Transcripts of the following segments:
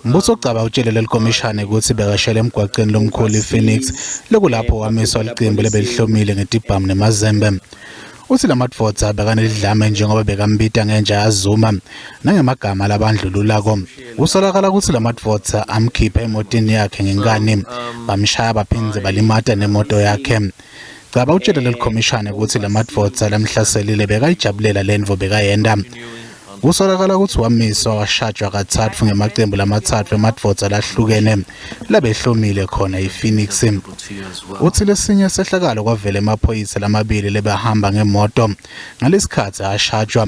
Mbuso Gcaba utshele lelikomishane ukuthi bekashayela emgwaqeni lomkhulu iPhoenix lokulapho wamiswa licembu lebelihlomile ngetibhamu nemazembe. Uthi lamadvodza bekanelidlame njengoba bekambita ngenja yaZuma nangemagama labandlululako. Kusolakala ukuthi lamadvodza amkhipha emotini yakhe ngenkani bamshaya baphindze balimata nemoto yakhe. Gcaba utshele lelikhomishane ukuthi lamadvodza lamhlaselile bekayijabulela lentfo bekayenta. Kusolakala ukuthi wamiswa washajwa katsatfu ngemacembu lamatsatfu emadvodza lahlukene labehlomile khona ePhoenix. Uthi lesinye sehlakalo kwavela emaphoyisa lamabili lebehamba ngemoto ngalesikhatsi ashajwa.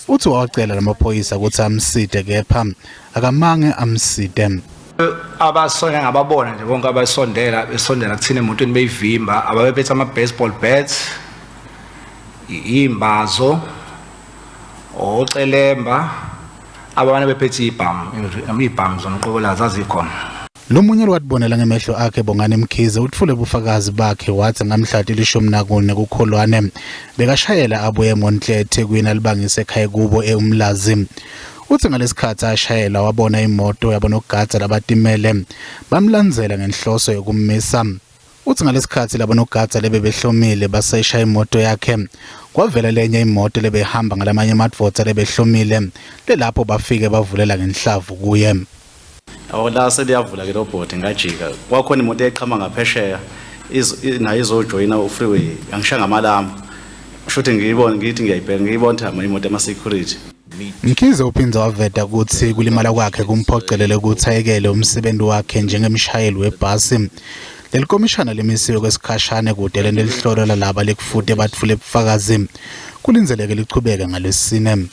Uthi wawacela lamaphoyisa ukuthi amsite kepha akamange amsite. Abasonga ngababona nje bonke abasondela besondela kuthina emotweni beyivimba ababephethe ama-baseball bats iy'mbazo ocelemba abanye bephethe iy'bhamu iy'bhamu zona uqobo lazo zazikhona. Lomunye lowatibonela ngemehlo akhe Bongani Mkhize utfule bufakazi bakhe watsi ngamhla tilishumi nakune kuKholwane bekashayela abuye eMontclair eThekwini alibangise ekhaya kubo eUmlazi. Utsi ngalesikhatsi ashayela wabona imoto yabonogadza labatimele bamlandzela ngenhloso yokummisa. Utsi ngalesikhatsi labonogadza lebebehlomile basesha imoto yakhe kwavela lenye imoto lebehamba ngalamanye emadvodza lebehlomile lelapho bafike bavulela ngenhlavu kuye. Awu la seliyavula ke robot ngajika. Kwakhona imoto eqhama ngaphesheya nayo izojoyina u-freeway angishaya ngamalamu. Shuthi ngiyibone ngithi ngiyayibheka ngiyibona ukuthi imoto ema-security. Mkhize uphindze waveta kutsi kulimala kwakhe kumphocelele kutsi ayekele umsebenti wakhe njengemshayeli webhasi. Leli komishana limisiwe kwesikhashane kude lente lihlolo lalaba lekufute batfule bufakazi. Kulindzeleke lichubeke ngalwesine.